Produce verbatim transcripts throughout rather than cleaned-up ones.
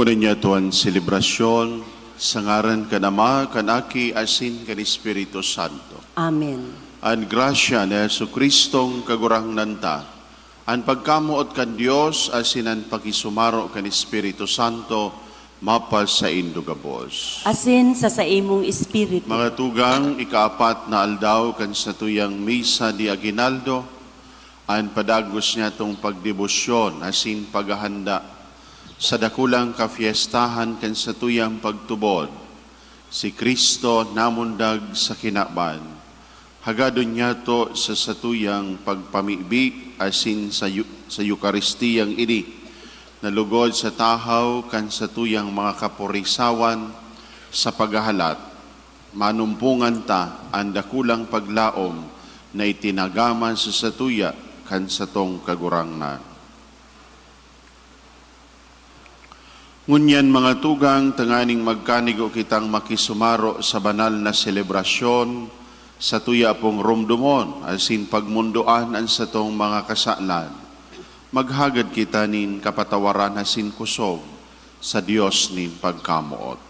Una niya tuan selebrasyon, sa ngaran kan Ama, kan Aki, asin kan Espiritu Santo. Amen. An grasya ni Jesu-Cristong Kagurangnan ta, an pagkamoot kan Dios, asin an pakisumaro kan Espiritu Santo, mapasaindo gabos. Asin sa saimong espiritu. Mga tugang, ikaapat na aldaw kan satuyang Misa de Aguinaldo, an padagos niyatong pagdebosyon asin paghahanda sa dakulang kafyestahan kan satuyang pagtubod, si Cristo namundag sa kinaban. Hagadon niyato sa satuyang pagpamibi asin sa yu-, sa Eukaristiyang ini, na lugod sa tahaw kan satuyang mga kapurisawan sa paghahalat, manumpongan ta an dakulang paglaom na itinagama sa satuya kan satong Kagurangnan. Ngunyan, mga tugang, tanganing magkanigo kitang makisumaro sa banal na selebrasyon, satuya pong romdomon asin pagmondoan an satong mga kasalan. Maghagad kita nin kapatawaran asin kosog sa Dios nin pagkamoot.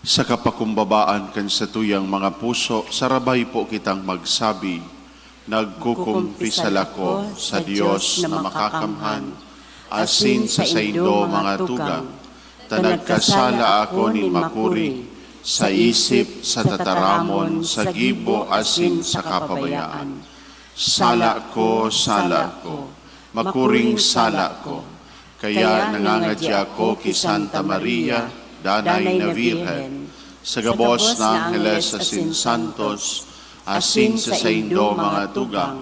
Sa kapakumbabaan kan satuyang mga puso, sarabay po kitang magsabi, "Nagkukumpisal ako sa Dios na makakamhan, asin sa saindo, mga tugang, ta nagkasala ako nin makuri, sa isip, sa tataramon, sa gibo, asin sa kapabayaan. Sala ko, sala ko, makuring sala ko." Kaya nangangadya ako ki Santa Maria, Danay na Birhen, sa gabos na angheles asin santos, asin sa saindo, mga tugang,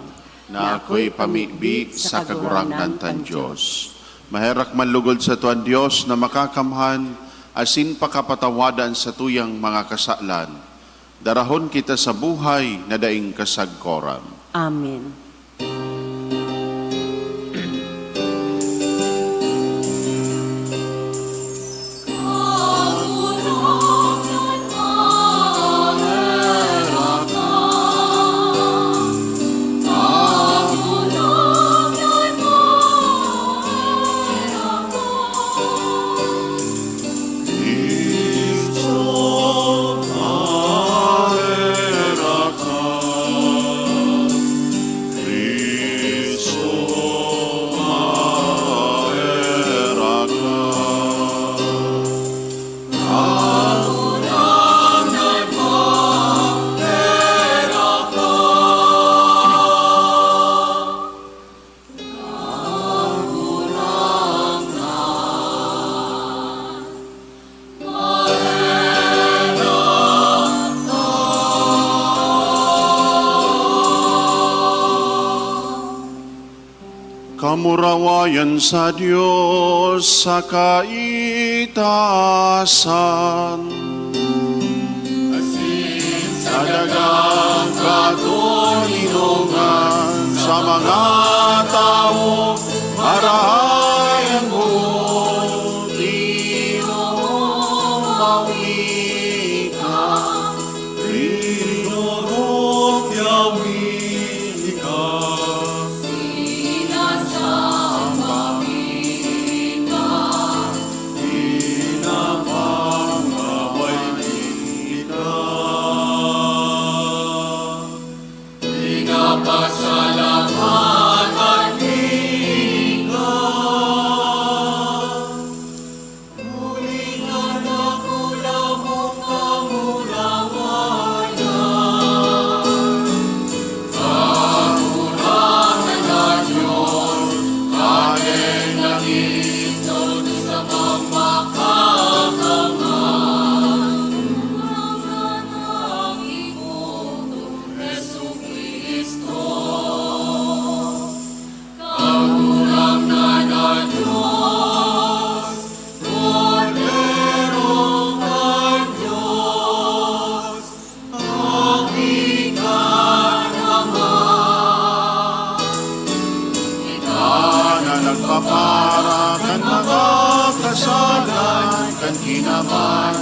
na ako'y pamibi sa Kagurangnan tan Dios. Maherak man lugod sato an Dios na makakamhan, asin pakapatawadan satuyang mga kasalan. Darahon kita sa buhay na daing kasagkoran. Amen. Kamurawayan sa Dios sa kaitaasan. Asin sa dagang katoninongan sa mga tawo, marahay an boot, Ginoo, mawi ka. Ginoo, yawi ka. Sinasamba kita, pinapangaway kita. Pinapasalamatan kita. Kagurangnan na Dios, Kordero kan Dios, Aki kan Ama. Ika na nagpapara kan mga kasalan kan kinaban,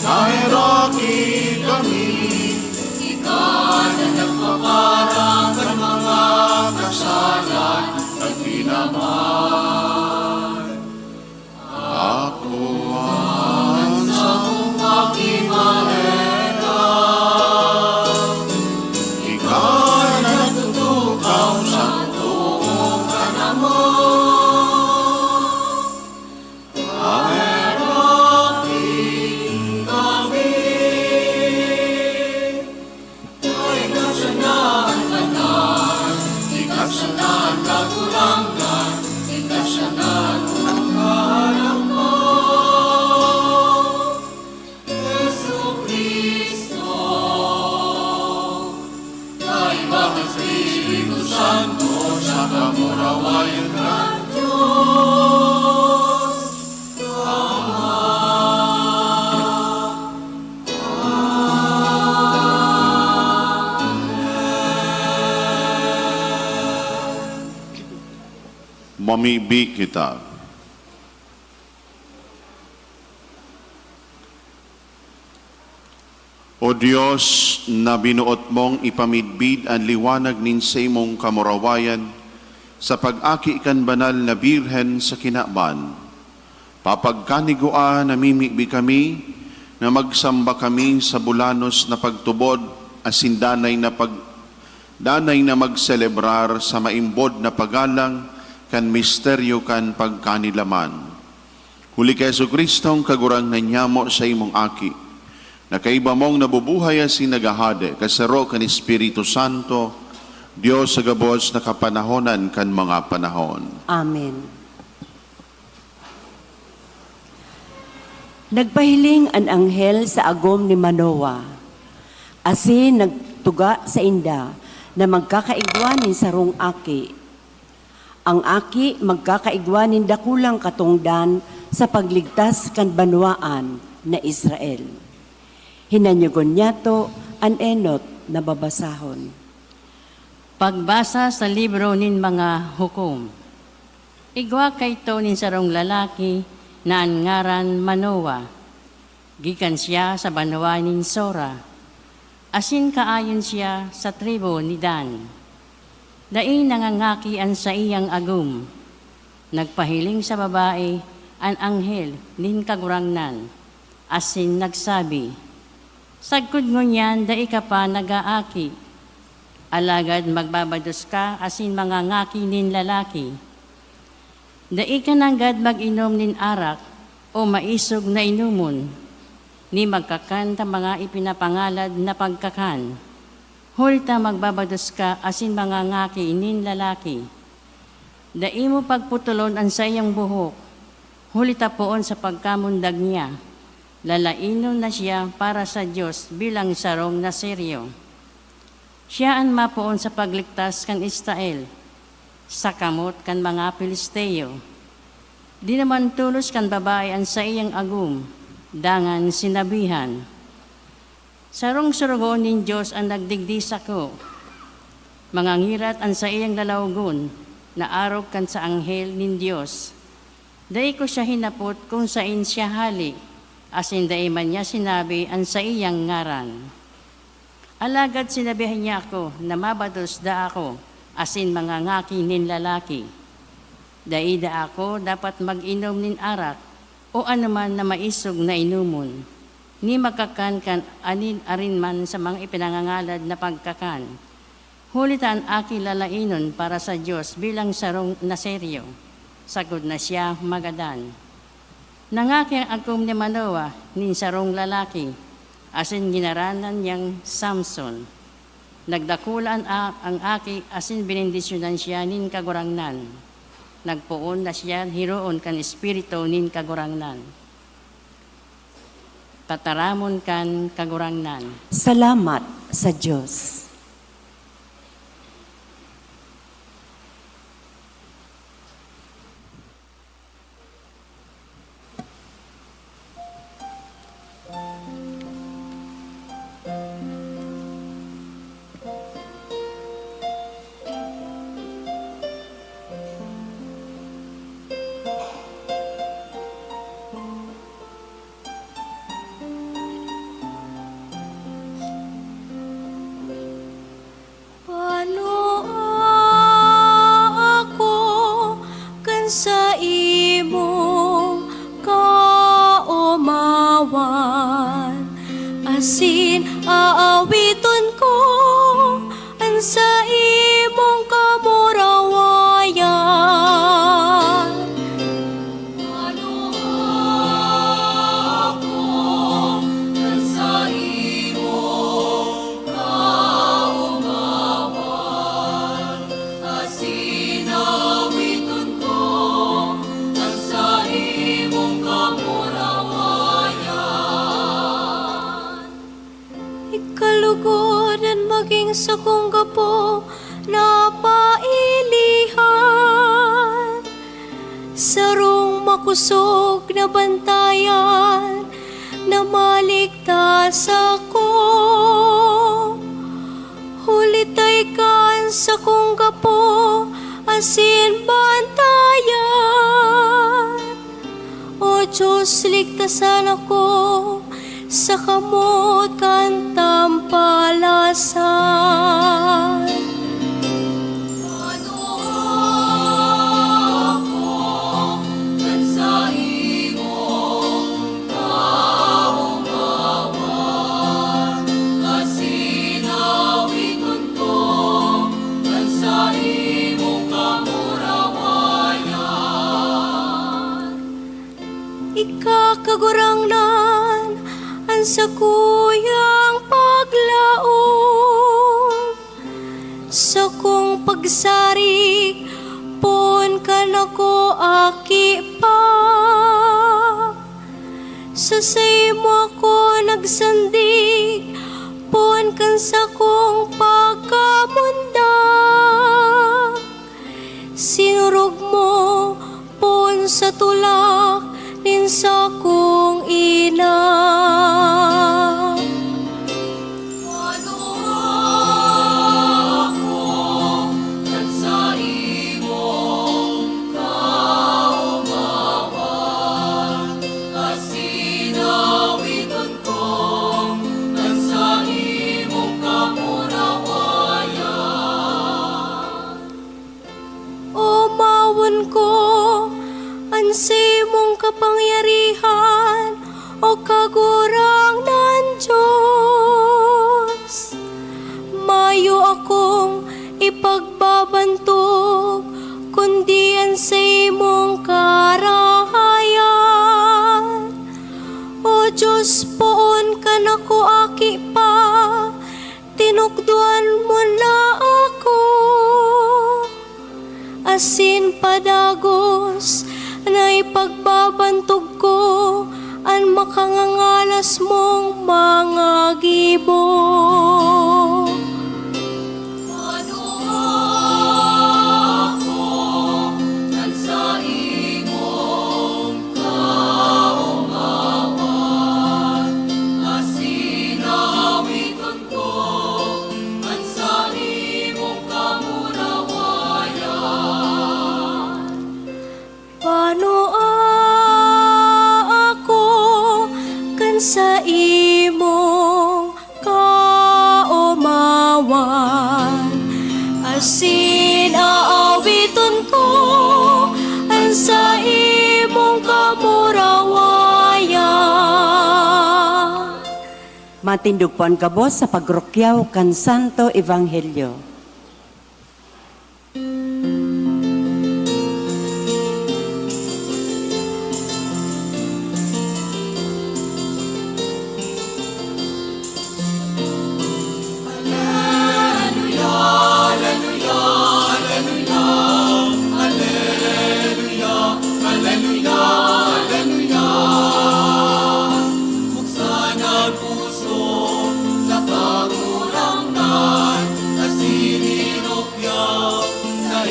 naheraki kami. Ika Nagpapara kan mga kasalan, pagdinaman. Ako an sakong pakimahetan, ika na nagtutukaw sa toong kanaman. Pahebatin kami. Ika sana an banal, ika sana an kagurangnan, ika sana an pagkaramon. Jesu-Cristo, kaiba kan Espiritu Santo sa kamurawayan kan Dios Ama. Mamibi kita. O Dios, na binuot mong ipamidbid an liwanag nin saimong kamurawayan sa pag-aki kan banal na Birhen sa kinaban, papagkanigua namimibi kami na magsamba kami sa bulanos na pagtubod asin danay na pag-, danay na magselebrar sa maimbod na pagalang kan misteryo kan pagkanilaman. Huli ki Jesu-Cristong Kagurangnan nyamo, saimong Aki, na kaiba mong nabubuhay asin naghahade, kasaro kan Espiritu Santo, Dios sa gabos na kapanahonan kan mga panahon. Amen. Nagpahiling an anghel sa agom ni Manoah, asin nagtuga sainda na magkakaigwa nin sarong aki. An aki magkakaigwa nin dakulang katongdan sa pagligtas kan banwaan na Israel. Hinanyogon niyato an enot na babasahon. Pagbasa sa libro nin mga hukom. Igwa kaidto nin sarong lalaki na an ngaran Manoah. Gikan siya sa banwa nin Sora, asin kaayon siya sa tribu ni Dan. Dai nangangaki an saiyang agom. Nagpahiling sa babae an anghel nin Kagurangnan, asin nagsabi, "Sagkod ngunyan dai ka pa nag-aaki, alagad magbabados ka asin mangangaki nin lalaki. Dai ka nanggad mag-inom nin arak o maisog na inomon, ni magkakan ta mga ipinapangalad na pagkakan, huli ta magbabados ka asin mangangaki nin lalaki. Dai mo pagputolon an saiyang buhok, huli ta poon sa pagkamundag niya, lalainon na siya para sa Dios bilang sarong Nazireo. Siya an mapoon sa pagligtas kan Israel sa kamot kan mga Filisteo." Dinuman tolos kan babae an saiyang agom, dangan sinabihan, "Sarong sorogoon nin Dios an nagdigdi sako. Mangangirat an saiyang lalawogon na arog kan sa anghel nin Dios. Dai ko siya hinapot kun saen siya hale, asin dai man niya sinabi an saiyang ngaran. Alagad sinabihan niya ako na mabados daa ako asin mangangaki nin lalaki. Dai daa ako dapat mag-inom nin arak o anoman na maisog na inomon, ni magkakan kan anin-arin man sa mga ipinangangalad na pagkakan, huli ta an aki lalainon para sa Dios bilang sarong Nazireo, sagkod na siya magadan." Nangaki an agom ni Manoah nin sarong lalaki, asin ginaranan niyang Samson. Nagdakula an a-, an aki asin benendisyonan siya nin Kagurangnan. Nagpoon na siya hiroon kan Espiritu nin Kagurangnan. Tataramon kan Kagurangnan. Salamat sa Dios. Asin aawiton ko an saimong kamurawayan. Ano ako kan saimong kaomawan, asin aawiton ko an saimong kamurawayan. Ikalugod an magin sakong gapo na pailihan, sarong makosog na bantayan na maligtas ako. Huli ta ika an sakong gapo asin bantayan. O Diyos, ligtasan ako sa kamot kan tampalasan. Ano ako kan saimong kaomawan, asin aawiton ko an saimong kamurawayan. Ika, Kagurangnan, an sakuyang paglaom, sakong pagsarig poon kan ako aki pa. Sa saimo ako nagsandig poon kan sakong pagkamundag. Sinurog mo poon sa tulak nin sakong ina. Ano ako kan saimong kaomawan, asin aawiton ko an saimong kamurawayan. Omawon ko an saimong kapangyarihan, O Kagurangnan Dios. Mayo akong ipagbabantog, kundi an saimong karahayan. O Dios, poon ka na ko aki pa, tinukdoan mo na ako, asin padagos na ipagbabantog ko an makangangalas mong mga gibo. Ano ako kan saimong kaomawan, asin awiton ko an saimong kamurawayan. Panoa ako kan saimong kaomawan, asin aawiton ko an saimong kamurawayan. Matindog po an gabos sa pagrukyaw kan Santo Ebanghelyo. Buksan ang puso sa Kagurangnan, asin irukyaw sa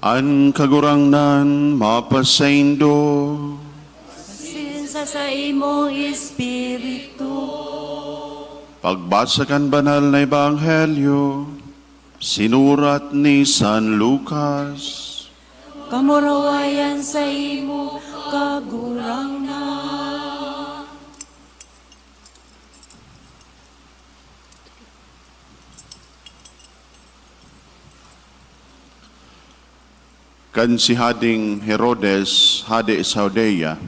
An Kagurangnan mapasaindo. Asin sa saimong espiritu. Pagbasa kan Banal na Ebanghelyo, sinurat ni San Lucas. Kamurawayan saimo, Kagurangnan. Kan si Hading Herodes hade sa Judea,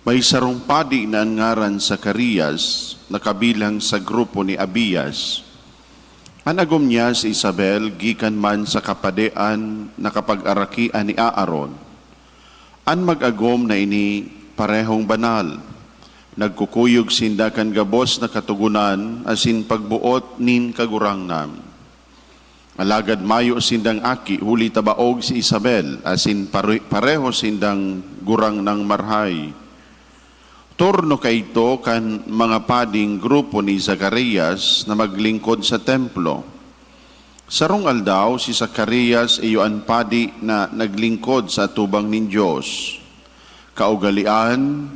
may sarong padi na an ngaran Zacarias, na kabilang sa grupo ni Abias. An agom niya si Isabel gikan man sa kapadean na kapag-arakian ni Aaron. An mag-agom na ini parehong banal. Nagkukuyog sinda kan gabos na katogonan asin pagboot nin Kagurangnan. Alagad mayo sindang aki, huli ta baog si Isabel, asin pare-, pareho sindang gurang nang marhay. Turno kaidto kan mga pading grupo ni Zacarias na maglingkod sa templo. Sarong aldaw, si Zacarias iyo an padi na naglingkod sa atubang nin Dios. Kaugalean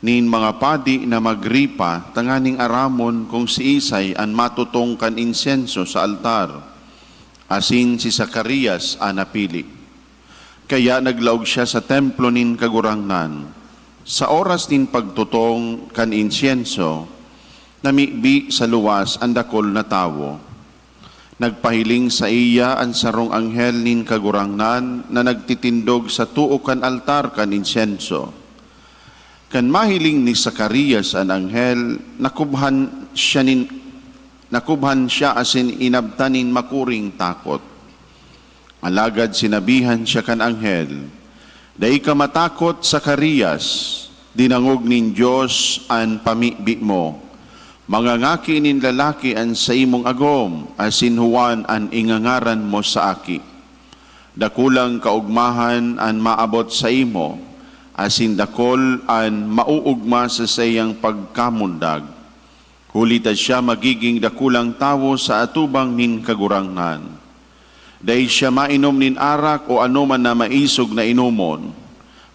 nin mga padi na magripa tanganing aramon kung siisay an matutong kan insenso sa altar, asin si Zacarias an napili. Kaya naglaog siya sa templo nin Kagurangnan. Sa oras nin pagtutong kan insenso, namibi sa luwas an dakul na tawo. Nagpahiling saiya an sarong anghel nin Kagurangnan na nagtitindog sa too kan altar kan insenso. Kan mahiling ni Zacarias an anghel, nakubhan siya nin, nakubhan siya asin inabtan nin makuring takot. Alagad sinabihan siya kan anghel, "Dai ka matakot, Zacarias, dinangog nin Dios an pamibi mo. Mangangaki nin lalaki an saimong agom, asin Juan an ingangaran mo sa aki. Dakulang kaogmahan an maabot saimo, asin dakul an mauugma sa saiyang pagkamundag, huli ta siya magiging dakulang tawo sa atubang nin Kagurangnan. Dai siya mainom nin arak o anoman na maisog na inomon.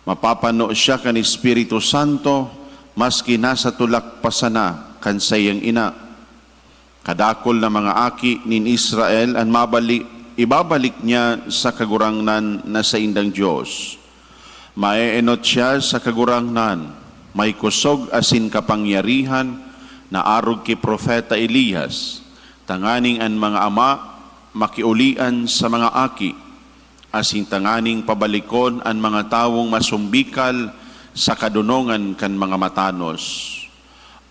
Mapapano siya kan Espiritu Santo, maski nasa tulak pa sana kan saiyang ina. Kadakul na mga aki nin Israel an mabali-, ibabalik niya sa Kagurangnan na saindang Dios. Maeenot siya sa Kagurangnan, may kosog asin kapangyarihan na arog ki Propeta Elias, tanganing an mga ama makiulian sa mga aki, asin tanganing pabalikon an mga tawong masumbikal sa kadonongan kan mga matanos.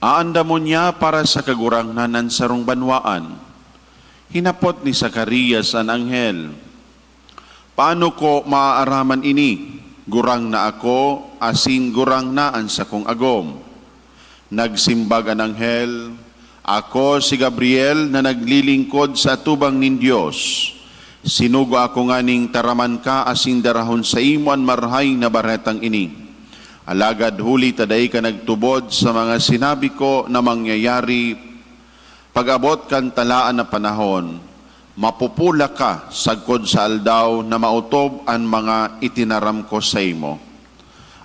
Aandamon niya para sa Kagurangnan an sarong banwaan." Hinapot ni Zacarias an anghel, "Paano ko maaaraman ini? Gurang na ako, asin gurang na an sakong agom." Nagsimbag an anghel, "Ako si Gabriel na naglilingkod sa atubang nin Dios. Sinugo ako nganing taraman ka asin darahon saimo an Marahay na Baretang ini. Alagad huli ta dai ka nagtubod sa mga sinabi ko na mangyayari, pag-abot kan talaan na panahon, mapupula ka sagkod sa aldaw na maotob an mga itinaram ko saimo."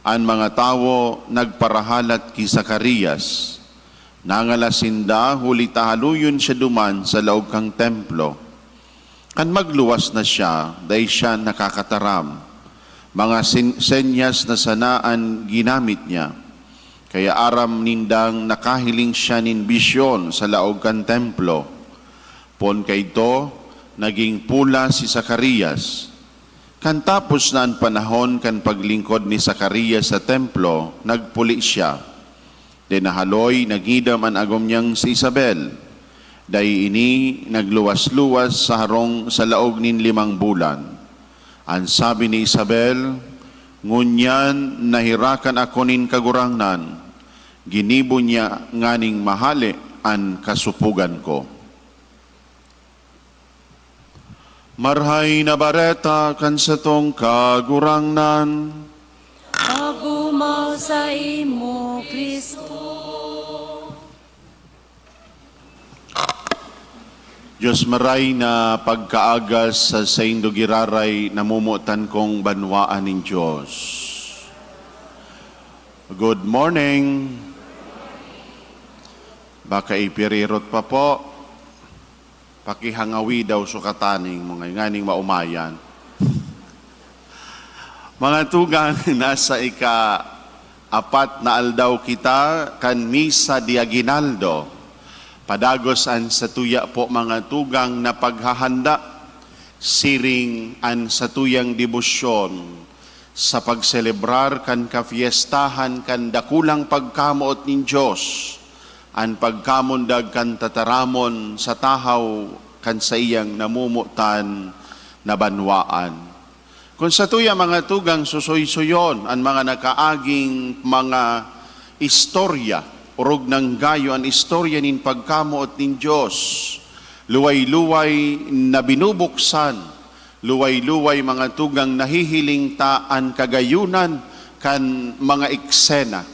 An mga tawo nagparahalat ki Zacarias. Nangalas sinda huli ta haloyon siya duman sa laog kan templo. Kan magluwas na siya, dai siya nakakataram. Mga sin-, senyas na sana an ginamit niya. Kaya aram nindang nakahiling siya nin bisyon sa laog kan templo. Poon kaidto, naging pula si Zacarias. Kan tapos na an panahon kan paglingkod ni Zacarias sa templo, nagpuli siya. Dinahaloy, nagidam an agom niyang si Isabel. Dai ini nagluwas-luwas sa harong sa laog nin limang bulan. An sabi ni Isabel, "Ngunyan naherakan ako nin Kagurangnan, ginibo niya nganing mahale an kasupogan ko." Marahay na Bareta kan satong Kagurangnan. Pagumaw saimo, Cristo. Diyos maray na pagkaaga sa saindo giraray, namomotan kong banwaan nin Diyos. Good morning. Baka ipirirot pa po. Pakihangawi daw sukataning mga nganing maumayan. Mga tugang, nasa ika-apat na aldaw kita kan Misa de Aguinaldo. Padagos an satuya po, mga tugang, na paghahanda, siring an satuyang debosyon sa pagselebrar kan kafiestahan kan dakulang pagkamoot nin Dios, an pagkamundag kan tataramon sa tahaw kan saiyang namomotan na banwaan. Kun satuya, mga tugang, susoy-suyon an mga nakaaging mga istorya, orog nang gayo an istorya nin pagkamoot nin Dios. Luway-luway na binubuksan, luway-luway, mga tugang, nahihiling ta an kagayunan kan mga eksena.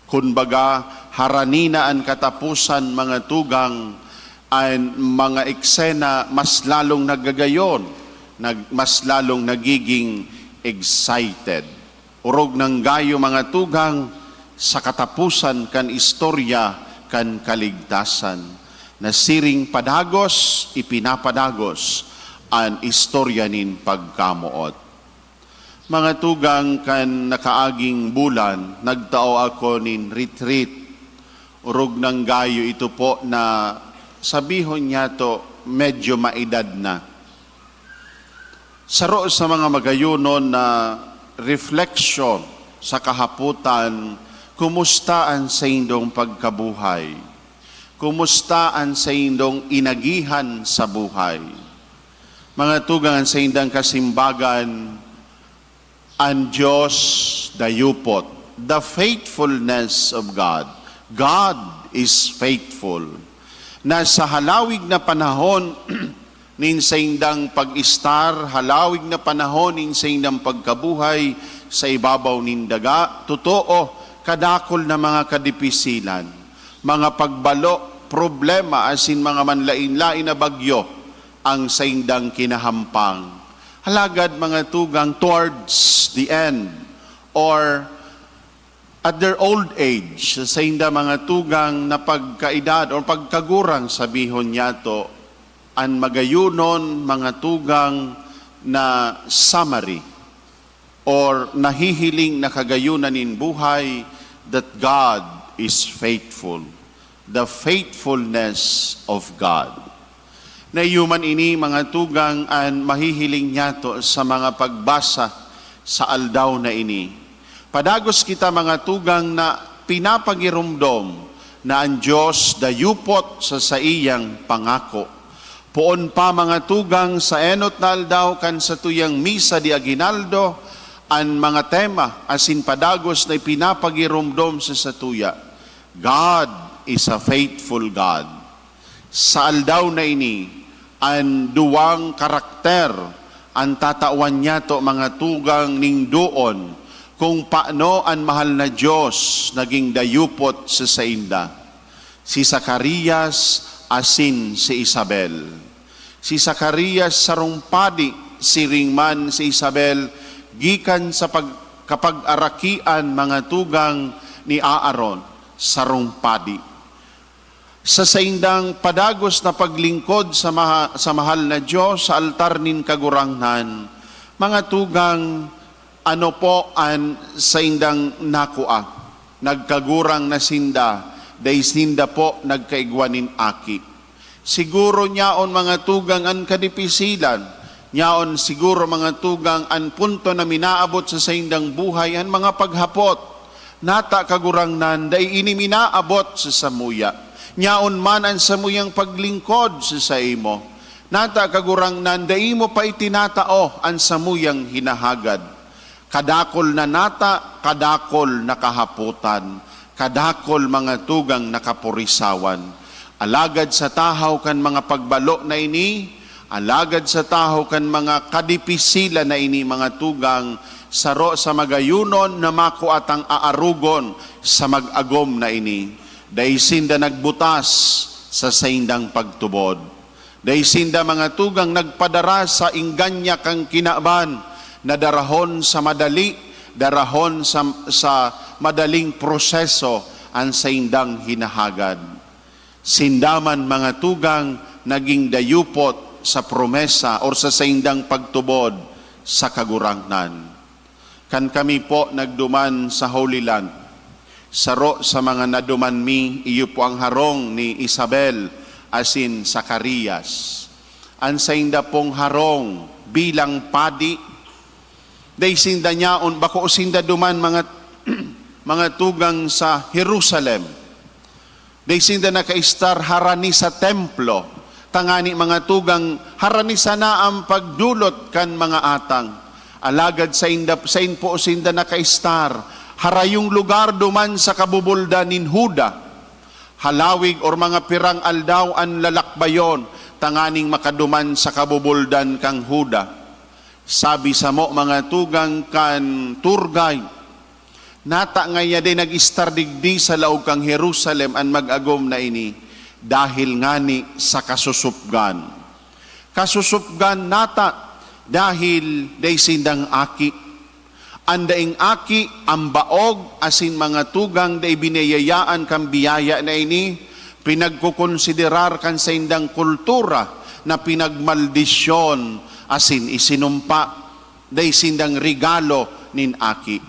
Kun baga, harani na an kataposan, mga tugang, an mga eksena mas lalong nagagayon, nag-, mas lalong nagiging excited. Orog nang gayo, mga tugang, sa kataposan kan istorya kan kaligtasan, na siring padagos, ipinapadagos an istorya nin pagkamoot. Mga tugang, kan nakaaging bulan, nagtao ako nin retreat. Orog nang gayo ito po na, sabihon niyato, medyo maedad na. Saro sa mga magayonon na reflection sa kahapotan, kumusta an saindong pagkabuhay? Kumusta an saindong inagihan sa buhay? Mga tugang, an saindang kasimbagan, an Dios dayupot, the faithfulness of God. God is faithful. Na sa halawig na panahon nin saindang pag-estar, halawig na panahon nin saindang pagkabuhay sa ibabaw nin daga, totoo, kadakul na mga kadipisilan, mga pagbalo, problema, asin mga manlaen-laen na bagyo ang saindang kinahampang. Alagad, mga tugang, towards the end, or at their old age, sa sainda, mga tugang, na pagkaedad or pagkagurang, sabihon niyato, an magayonon, mga tugang, na summary or nahihiling na kagayonan nin buhay, that God is faithful. The faithfulness of God. Na iyo man ini, mga tugang, an mahihiling niyato sa mga pagbasa sa aldaw na ini. Padagos kita, mga tugang, na pinapagiromdom na an Dios dayupot sa saiyang pangako. Poon pa, mga tugang, sa enot na aldaw kan satuyang Misa de Aguinaldo, an mga tema asin padagos na ipinapagiromdom sa satuya, God is a faithful God. Sa aldaw na ini, an duwang karakter an tatawan niyato, mga tugang, nin doon kung paano an mahal na Dios naging dayupot sa sainda, si Zacarias asin si Isabel. Si Zacarias, sarong padi, siring man si Isabel, gikan sa pag-, kapag-arakian, mga tugang, ni Aaron, sarong padi. Sa saindang padagos na paglingkod sa maha-, sa mahal na Dios sa altar nin Kagurangnan, mga tugang, ano po an saindang nakua? Nagkagurang na sinda, dai sinda po nagkaigwa nin aki. Siguro nyaon, mga tugang, an kadipisilan, nyaon siguro, mga tugang, an punto na minaabot sa saindang buhay, an mga paghapot. Nata, Kagurangnan, dai ini minaabot sa samuya. Nyaon man an samuyang paglingkod sa saimo. Nata, Kagurangnan, dai mo pa itinatao an samuyang hinahagad. Kadakol na nata, kadakol na kahapotan, kadakol, mga tugang, na kapurisawan. Alagad sa tahaw kan mga pagbalo na ini, alagad sa tahaw kan mga kadipisilan na ini, mga tugang, saro sa magayonon na makua tang aarogon sa mag-agom na ini. Dai sinda nagbutas sa saindang pagtubod. Dai sinda, mga tugang, nagpadara sa ingganya kan kinaban na darahon sa madali, darahon sa, sa madaling proseso an saindang hinahagad. Sinda man, mga tugang, naging dayupot sa promesa or sa saindang pagtubod sa Kagurangnan. Kan kami po nagduman sa Holy Land, saro sa mga naduman mi, iyo po ang harong ni Isabel asin Zacarias. An sainda pong harong bilang padi, dai sinda nyaon, bako sinda duman, mga, mga tugang, sa Jerusalem. Dai sinda nakaistar harani sa templo, tangani, mga tugang, harani sana an pagdolot kan mga atang. Alagad sainda, sain po sinda nakaistar harayong lugar duman sa kabubuldan nin Juda. Halawig or mga pirang aldaw an lalakbayon, tanganing makaduman sa kabubuldan kan Juda. Sabi samo, mga tugang, kan tour guide, "Nata ngaya dai nag-istar digdi sa laog kan Jerusalem an mag-agom na ini, dahil ngani sa kasusupgan." Kasusupgan nata dahil dai sindang aki. An daing aki, an baog, asin, mga tugang, dai biniyayaan kan biyaya na ini, pinagkokonsiderar kan saindang kultura na pinagmaldisyon asin isinumpa. Dai sindang regalo nin aki.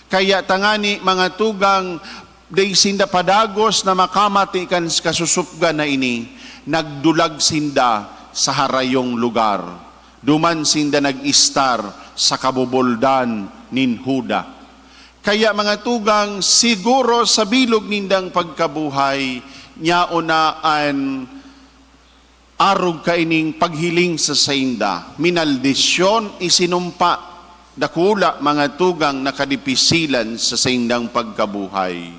Kaya tangani, mga tugang, dai sinda padagos na makamati kan kasusupgan na ini, nagdulag sinda sa harayong lugar. Duman sinda nag-istar sa kabubuldan nin Juda. Kaya, mga tugang, siguro sa bilog nindang pagkabuhay, nyaon na an arog kaining paghiling sa sainda, minaldisyon, isinumpa, dakula, mga tugang, na kadipisilan sa saindang pagkabuhay.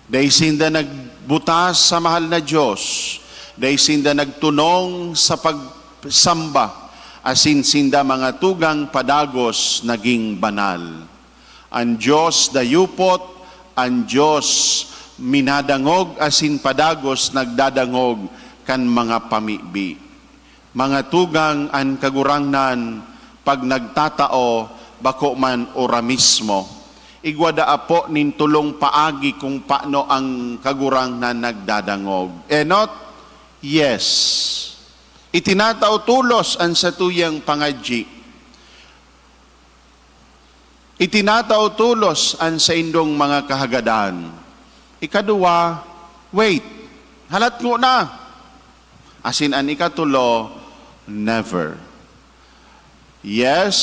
Dai sinda nagbutas sa mahal na Dios, dai sinda nagtunong sa pagsamba, asin sinda, mga tugang, padagos naging banal. An Dios dayupot, an Dios minadangog asin padagos nagdadangog kan mga pamibi. Mga tugang, an Kagurangnan, pag nagtatao, bako man ora mismo. Igwa daa po nin tolong paagi kung paano ang Kagurangnan nagdadangog. Enot? Yes. Itinatao tolos an satuyang pangadyi. Itinatao tolos an saindong mga kahagadan. Ikaduwa, wait. Halat ngona. Asin an ikatulo, never. Yes,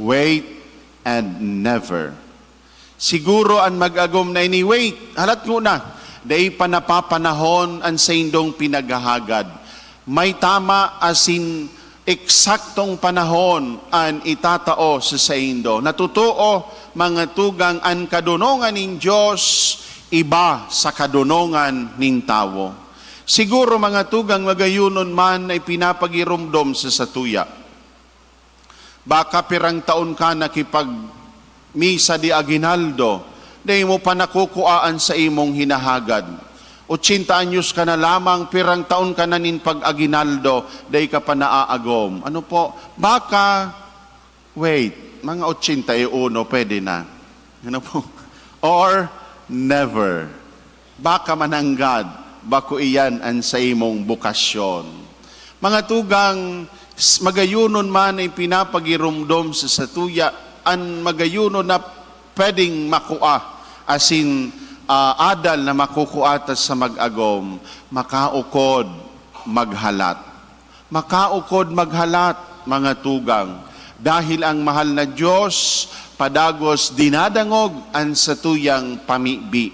wait, and never. Siguro an mag-agom na ini, wait, halat ngona, dai pa napapanahon an saindong pinaghahagad. May tama asin eksaktong panahon an itatao sa saindo. Natotoo, mga tugang, an kadonongan nin Dios iba sa kadonongan nin tawo. Siguro, mga tugang, magayonon man na ipinapagiromdom sa satuya. Baka pirang taon ka nakipagmisa de aguinaldo, dai mo pa nakukua an saimong hinahagad. Ochenta anyos ka na lamang, pirang taon ka na nin pag-aguinaldo, dai ka pa naaagom. Ano po? Baka, wait, mga ochenta y uno, pwede na. Ano po? Or never. Baka mananggad, bako iyan an saimong bokasyon. Mga tugang, s-, magayonon man an ipinapagiromdom sa satuya, an magayonon na pwedeng makua asin, ah, adal na makukua ta sa mag-agom, makaukod maghalat. Makaukod maghalat, mga tugang, dahil ang mahal na Dios padagos dinadangog an satuyang pamibi.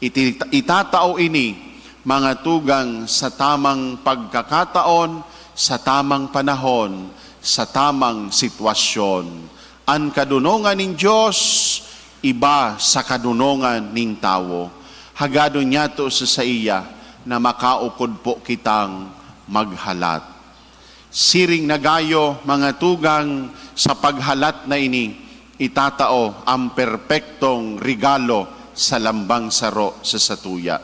Iti-, itatao ini, mga tugang, sa tamang pagkakataon, sa tamang panahon, sa tamang sitwasyon. An kadonongan nin Dios iba sa kadonongan nin tawo. Hagadon niyato sa saiya na makaukod po kitang maghalat. Siring na gayo, mga tugang, sa paghalat na ini, itatao ang perpektong regalo sa lambang saro sa satuya.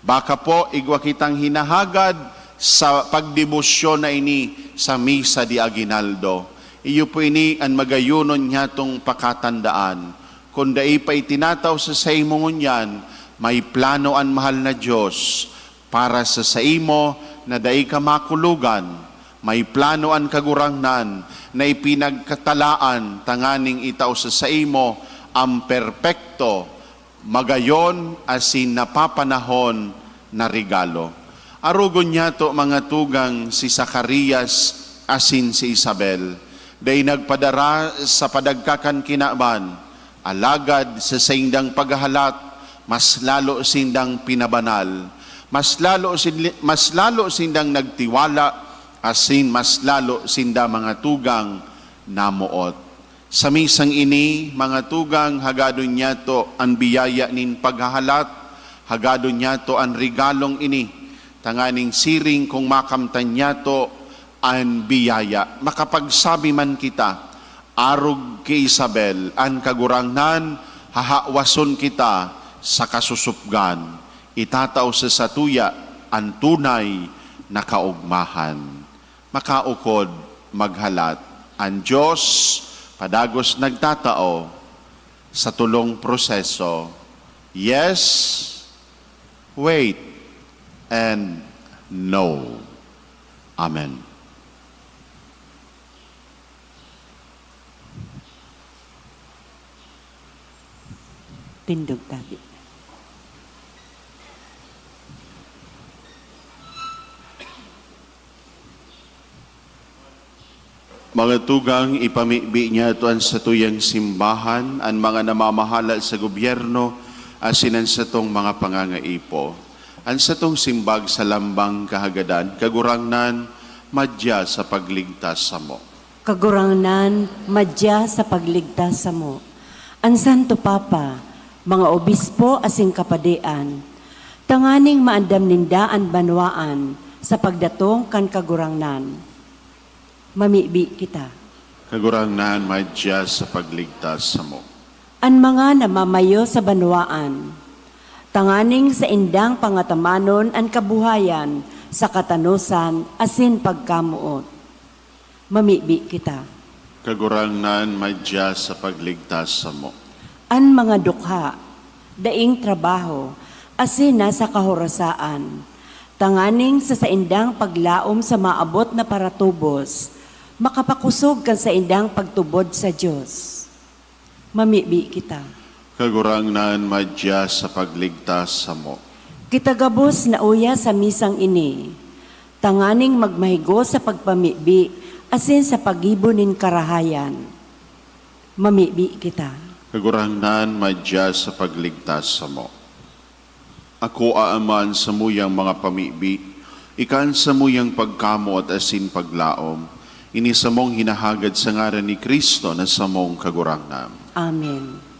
Baka po igwa kitang hinahagad, sa pagdebosyon na ini sa Misa de Aguinaldo. Iyo po ini an magayonon nyatong pakatandaan. Kun dai pa itinataw sa saimo ngunyan, may plano an mahal na Dios para sa saimo na dai ka makulogan. May plano an Kagurangnan na ipinagkatalaan tanganing itao sa saimo an perpekto, magayon asin napapanahon na regalo. Arogon nyato, mga tugang, si Zacarias asin si Isabel. Dai nagpadara sa padagkakan kinaban, alagad sa saindang paghahalat, mas lalo sindang pinabanal. Mas lalo sin-, mas lalo sindang nagtiwala, asin mas lalo sinda, mga tugang, namoot. Sa misang ini, mga tugang, hagadon nyato an biyaya nin paghahalat, hagadon nyato an regalong ini, tanganing siring kung makamtan nyato an biyaya, makapagsabi man kita, arog ki Isabel, an Kagurangnan, hahawason kita sa kasusupgan. Itatao sa satuya an tunay na kaogmahan. Makaukod maghalat. An Dios padagos nagtatao sa tolong proseso, yes, wait, and no. Amen. Tindog tabi. Mga tugang, ipamibi nyato an satuyang simbahan, an mga namamahala sa gobyerno, asin an satong mga pangangaipo. An satong simbag sa lambang kahagadan, Kagurangnan, madya sa pagligtas samo. Kagurangnan, madya sa pagligtas samo. An Santo Papa, mga obispo asin kapadian, tanganing maandam ninda an banwaan sa pagdatong kan Kagurangnan. Mamibi kita. Kagurangnan, madya sa pagligtas samo. An mga namamayo sa banwaan, tanganing saindang pangatamanon an kabuhayan sa katanosan asin pagkamoot. Mamibi kita. Kagurangnan, madya sa pagligtas samo. An mga dukha, daing trabaho, asin nasa kahorasaan, tanganing sa saindang paglaom sa maabot na paratubos, makapakosog kan saindang pagtubod sa Dios. Mamibi kita. Kagurangnan, madya sa pagligtas samo. Kita gabos na uya sa misang ini, tanganing magmahigo sa pagpamibi asin sa paggibo nin karahayan. Mamibi kita. Kagurangnan, madya sa pagligtas samo. Akoa, Ama, an samuyang mga pamibi, ika an samuyang pagkamoot asin paglaom. Ini samong hinahagad sa ngaran ni Cristo na samong Kagurangnan. Amen.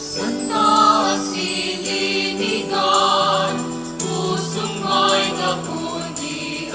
Santa asin linigan, pusong may kapugian,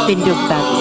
Tindog tabi.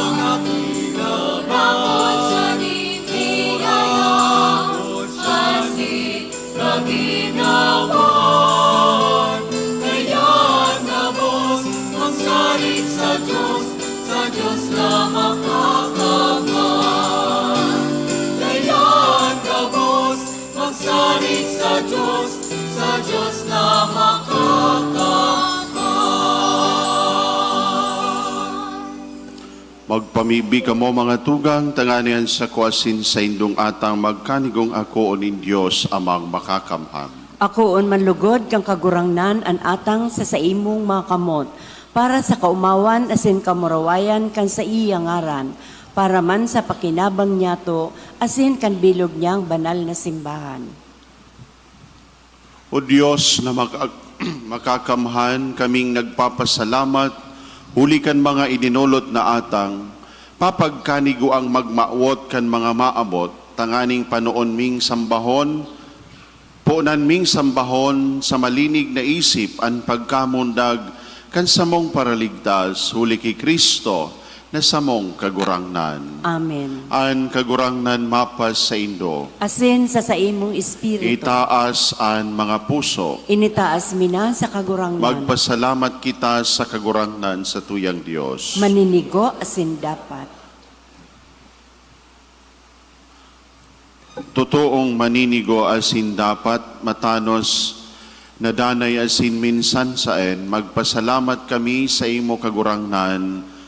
Magpamibi kamo, mga tugang, tanganing an sako asin saindong atang magkanigong akoon nin Dios Amang Makakamhan. Akoon man lugod kan Kagurangnan an atang sa saimong mga kamot, para sa kaomawan asin kamurawayan kan saiya ngaran, para man sa pakinabang niyato asin kan bilog niyang banal na simbahan. O Dios na maka-, makakamhan, kaming nagpapasalamat huli kan mga idinolot na atang, papagkanigo ang magmawot kan mga maabot, tanganing panoon ming sambahon, ponan ming sambahon sa malinig na isip an pagkamundag kan samong Paraligtas, huli ki Cristo, na samong Kagurangnan. Amen. An Kagurangnan mapasaindo. Asin sa saimong espiritu. Itaas an mga puso. Initaas mi na sa Kagurangnan. Magpasalamat kita sa Kagurangnan sa tuyang Dios. Maninigo asin dapat. Totoong maninigo asin dapat, matanos, nadanay asin minsan saen, magpasalamat kami saimo, Kagurangnan,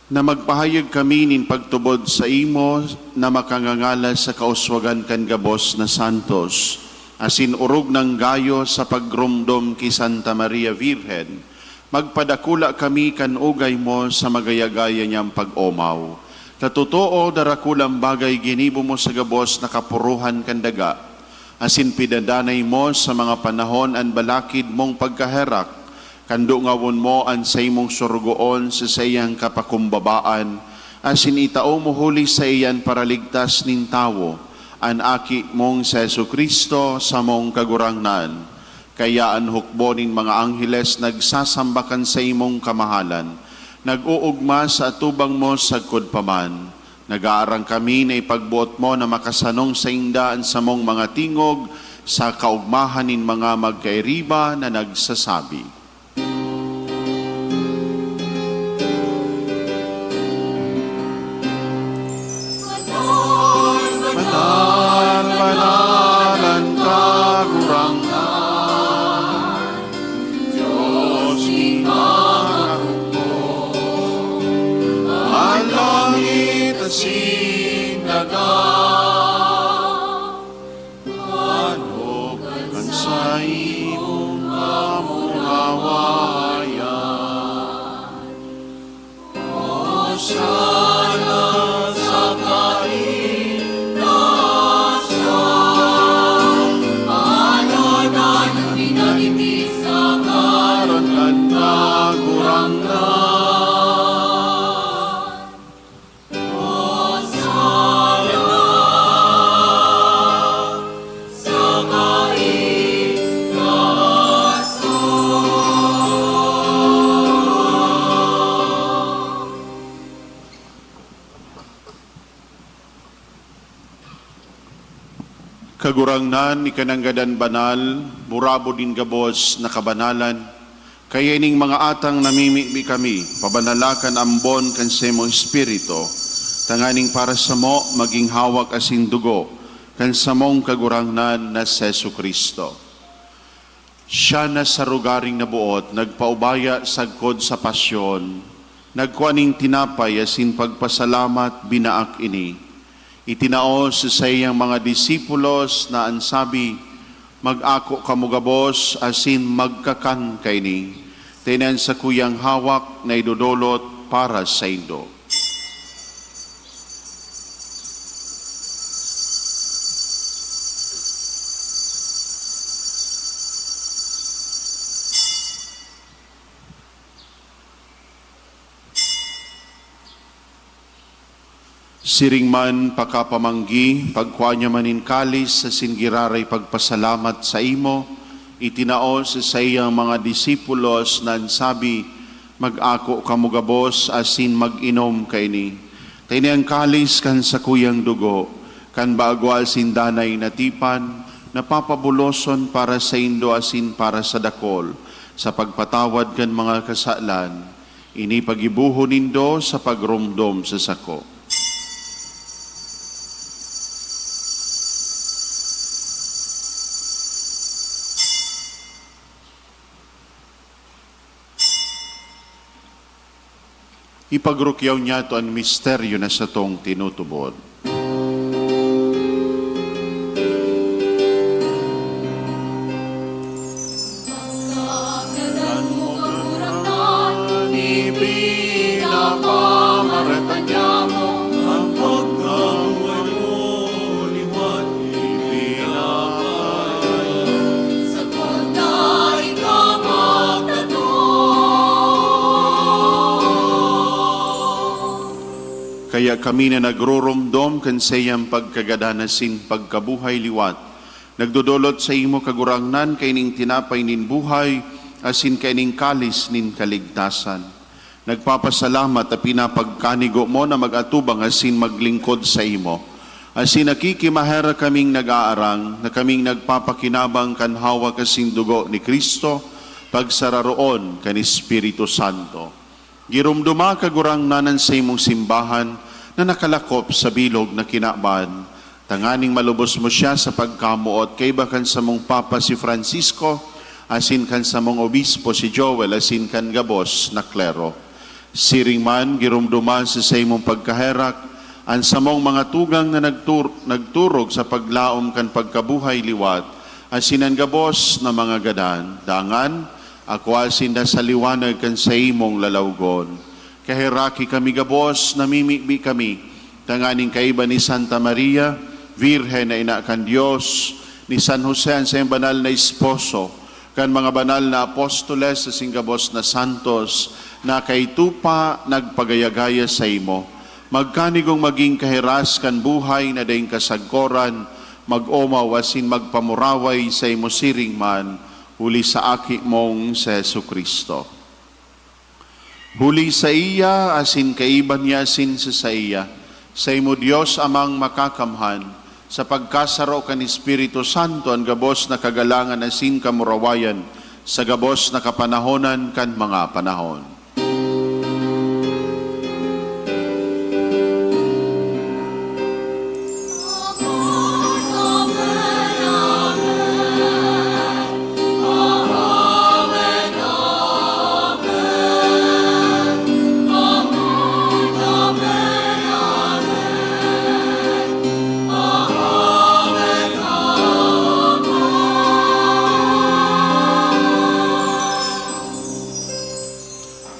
na magpahayag kami nin pagtubod saimo na makangangalas sa kauswagan kan gabos na santos, asin orog nang gayo sa pagromdom ki Santa Maria Virgen. Magpadakula kami kan ugay mo sa magaya-gaya niyang pag-omaw. Ta totoo, darakulang bagay ginibo mo sa gabos na kapuruhan kan daga, asin pinadanay mo sa mga panahon an balakid mong pagkaherak, kan dungawon mo an saimong sorogoon sa saiyang kapakumbabaan, asin itao mo huli saiya an Paraligtas nin tawo, an Aki mong si Jesu-Cristo, samong Kagurangnan. Kaya an hukbo nin mga angheles nagsasamba kan saimong kamahalan, nag-oogma sa atubang mo sagkod pa man. Nag-aarang kami na ipagboot mo na makasanong sainda an samong mga tingog sa kaogmahan nin mga magkairiba na nagsasabi, "Banal, banal an Kagurangnan, Dios nin mga hukbo. An langit asin daga, ano kan saimong kamurawayan?" Hosanna sa kaitaasan, panadan an pinanipis sa ngaran kan Kagurangnan. Hosanna sa kaitaasan. Kagurangnan, ika nanggad an banal, burabod nin gabos na kabanalan. Kaya ining mga atang namimibi kami, pabanala kan ambon kan saimong Espiritu, tanganing para samo magin hawak asin dugo kan samong Kagurangnan na si Jesu-Cristo. Siya na sa rogaring naboot nagpaubaya sagkod sa pasyon, nagkua nin tinapay asin pagpasalamat, binaak ini, itinao sa saiyang mga disipulos na an sabi, "Mag-ako kamo gabos asin magkakan kaini. Ta ini an sakuyang hawak na idodolot para saindo." Siring man, pakapamanggi, pagkua niya man nin kalis asin giraray pagpasalamat saimo, itinao sa saiyang mga disipulos na an sabi, Mag-ako kamo gabos asin mag-inom kaini. Ta ini an kalis kan sakuyang dugo, kan bago asin danay na tipan, na papabuloson para saindo asin para sa dakol, sa pagpatawad kan mga kasalan. Ini paggibohon nindo sa pagromdom sa sako. Ipagrukyaw niyato an misteryo na satong tinutubod. Pagkagadan mo, Kagurangnan, ipinapamaratan niya mo. Ang pagkabuhay mo, liwat, ipinapahayag. Sa kunda ikaw magtanom. Kaya kami na nagroromdom kan saiyang pagkagadan asin pagkabuhay liwat, nagdodolot saimo, Kagurangnan, kaining tinapay nin buhay asin kaining kalis nin kaligtasan. Nagpapasalamat ta pinapagkanigo mo na mag-atubang asin maglingkod saimo. Asin nakikimaherak kaming nag-aarang na kaming nagpapakinabang kan hawak asin dugo ni Cristo, pagsararoon kan Espiritu Santo. Giromdoma, Kagurangnan, an saimong simbahan na nakalakop sa bilog na kinaban, tanganing malubos mo siya sa pagkamoot kaiba kan samong Papa si Francisco, asin kan samong Obispo si Joel, asin kan gabos na klero. Siring man, giromdoma sa saimong pagkaherak an samong mga tugang na nagtur-, nagturog sa paglaom kan pagkabuhay liwat, asin an gabos na mga gadan. Dangan, akua sinda sa liwanag kan saimong lalawgon. Kaheraki kami gabos, namimibi kami, tanganing kaiba ni Santa Maria, Birhen na ina kan Dios, ni San Jose, an saiyang banal na esposo, kan mga banal na apostoles asin gabos na santos na kaitupa nagpagayagaya saimo, magkanigong magin kahiras kan buhay na daing kasagkoran, mag-omaw asin magpamuraway saimo siring man, huli sa Aki mong si Jesu-Cristo. Huli saiya, asin kaiba niya, asin sa saiya, saimo Dios Amang Makakamhan, sa pagkasaro kan Espiritu Santo, an gabos na kagalangan asin kamurawayan, sa gabos na kapanahonan kan mga panahon.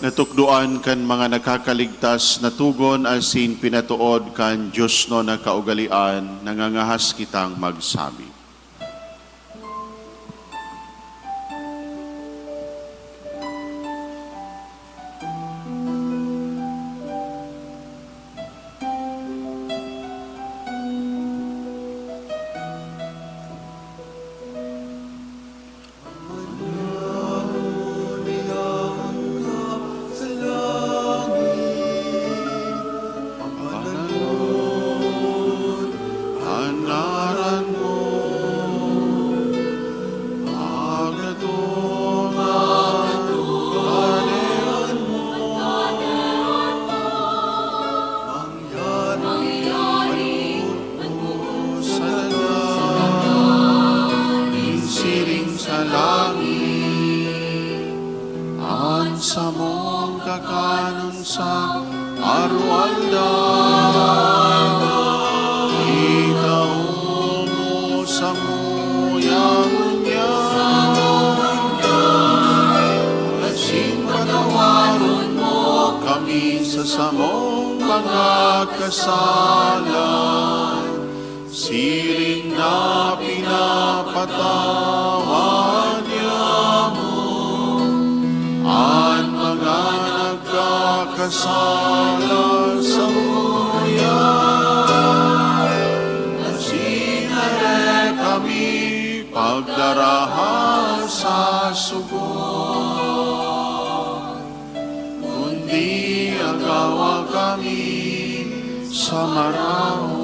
Natukdoan kan mga nakakaligtas na togon asin pinatood kan diosnon na kaugalean, nangangahas kitang magsabi. An ngaran mo, pagkatong an kahadean mo, mangyari an boot mo sa daga, nin siring sa langit. An samong kakanon sa aroaldaw na itao mo samuya ngunyan, asin patawaron mo kami sa samong mga kasalan, siring na pinapatawad niamo an mga nagkakasala samuya. Asin dai kami pagdaraha sa sugot. sa maraot.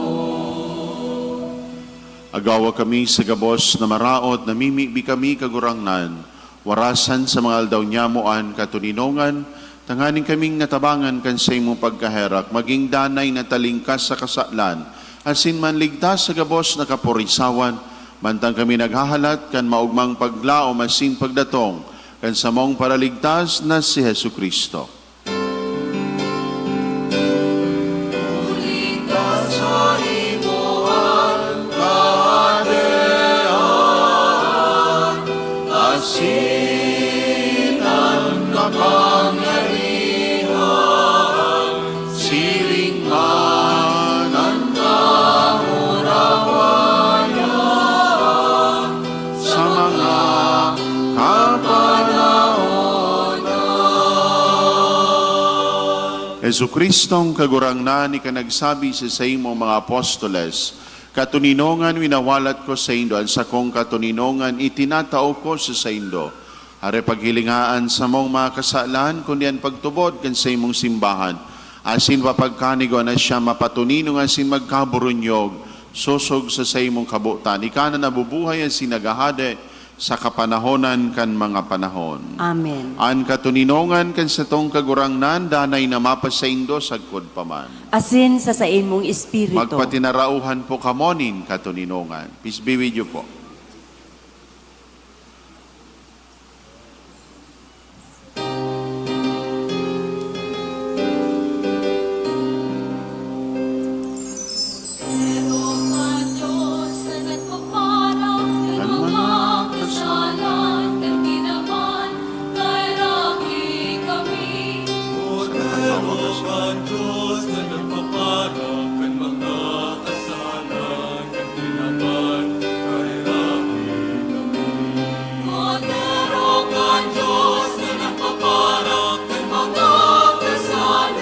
Agawa kami sa gabos na maraot, namimibi kami, Kagurangnan, warasan sa mga aldaw niamo an katoninongan, tanganing kaming natabangan kan saimong pagkaherak, magin danay na talingkas sa kasalan, asin manligtas sa gabos na kaporisawan, mantang kami naghahalat kan maogmang paglaom asin pagdatong kan samong Paraligtas na si Jesu-Cristo. Huli ta saimo an Kahadean, asin an kapangyarihan, siring man an kamurawayan, sa mga kapanahonan. Jesu-Cristong Kagurangnan, ika nagsabi sa saimong mga apostoles, "Katoninongan winawalat ko saindo, an sakong katoninongan itinatao ko sa saindo." Hare paghilinga an samong mga kasalan, kundi an pagtubod kan saimong simbahan, asin papagkanigon na siya mapatoninong asin magkaburunyog, sosog sa saimong kabotan. Ika na nabubuhay asin naghahade sa kapanahonan kan mga panahon. Amen. An katoninongan kan satong Kagurangnan danay na mapasaindo sagkod pa man. Asin sa saimong espiritu. Magpatinarauhan po kamo nin katoninongan. Peace be with you po. Kan mga kasalan kan kinaban, kaheraki kami. Kordero kan Dios na nagpapara kan mga kasalan kan kinaban, kaheraki kami. Kordero kan Dios na nagpapara kan mga kasalan.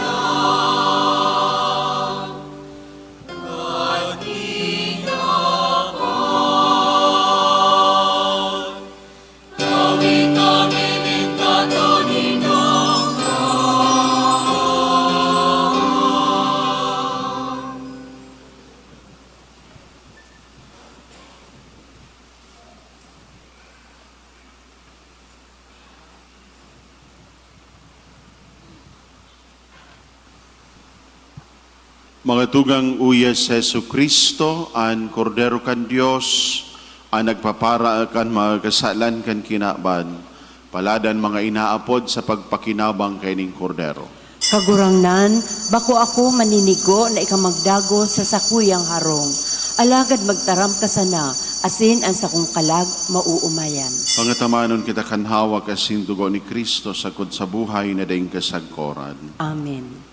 Mga tugang, uya si Jesu-Cristo, an Kordero kan Dios, an nagpapara kan mga kasalan kan kinaban. Palad an mga inaapod sa pagpakinabang kaining Kordero. Kagurangnan, bako ako maninigo na ika magdagos sa sakuyang harong, alagad magtaram ka sana, asin an sakong kalag maoomayan. Pangatamanon kita kan hawak asin dugo ni Cristo sagkod sa buhay na daing kasagkoran. Amen.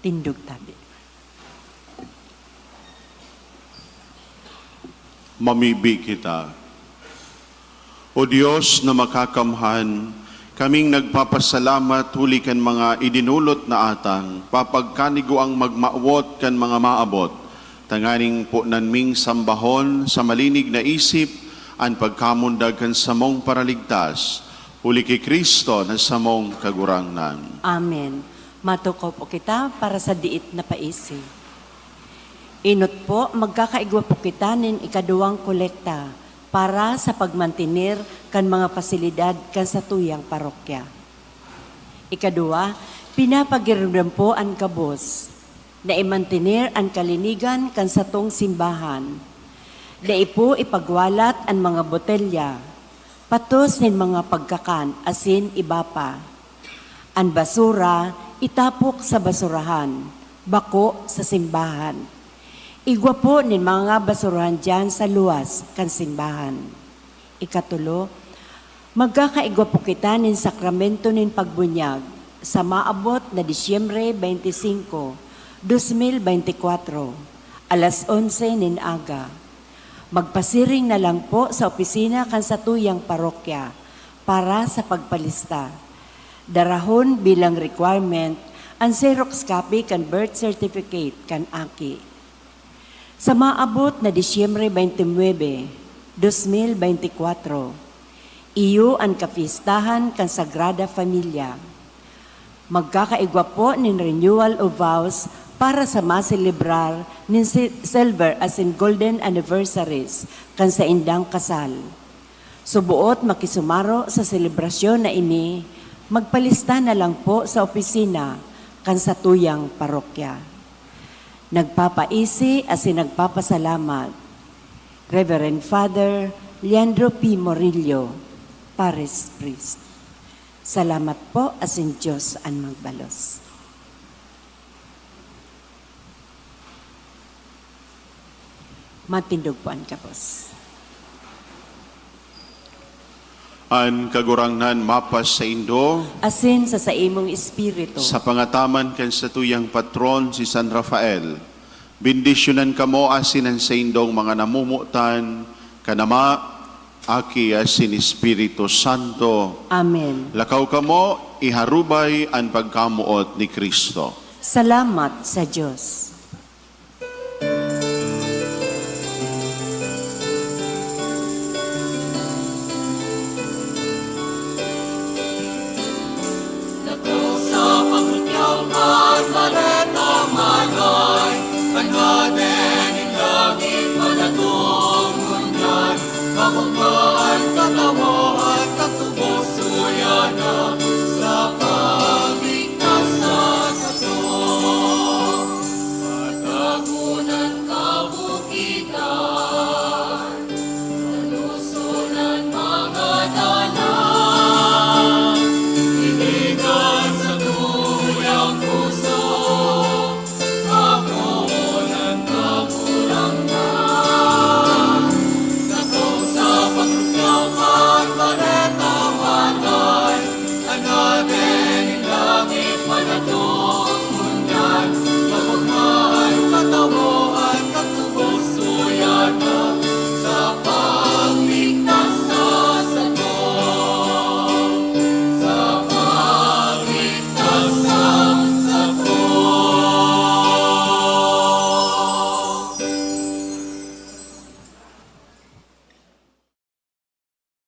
Tindog tabi. Mamibi kita. O Dios na makakamhan, kaming nagpapasalamat huli kan mga idinolot na atang papagkaniguang magmawot kan mga maabot, tanganing ponan ming sambahon sa malinig na isip an pagkamundag kan samong Paraligtas, huli ki Cristo na samong Kagurangnan. Amen. Matukaw po kita para sa diit na paisi. Inot po, magkakaigwa po kita nin ikaduwang kolekta para sa pagmantener kan mga pasilidad kan satuyang parokya. Ikaduwa, pinapagiromdom po an gabos na imantener an kalinigan kan satong simbahan. Dai po ipagwalat an mga botelya, patos nin mga pagkakan asin iba pa. An basura itapok sa basurahan, bako sa simbahan. Igwa po nin mga basurahan diyan sa luwas kan simbahan. Ikatulo, magkakaigwa po kita nin sakramento nin pagbunyag sa maabot na Disyembre twenty-five, twenty twenty-four, alas onse nin aga. Magpasiring na lang po sa opisina kan satuyang parokya para sa pagpalista. Darahon bilang requirement an xerox copy kan birth certificate kan aki. Sa maabot na Disyembre twenty-nine, twenty twenty-four, iyo an kapistahan kan Sagrada Familia. Magkakaigwa po nin renewal of vows para sa maselebrar nin si- silver asin golden anniversaries kan saindang kasal. Suboot makisumaro sa selebrasyon na ini, magpalista na lang po sa opisina kan satuyang parokya. Nagpapaisi asin nagpapasalamat, Reverend Father Leandro P. Morillo, Parish Priest. Salamat po asin Diyos an magbalos. Matindog po an gabos. An Kagurangnan mapasaindo. Asin sa saimong espiritu. Sa pangataman kan satuyang patron, si San Rafael, bendisyonan kamo asin an saindong mga namomotan kan Ama, Aki, asin Espiritu Santo. Amen. Lakaw kamo, iharubay an pagkamoot ni Cristo. Salamat sa Diyos.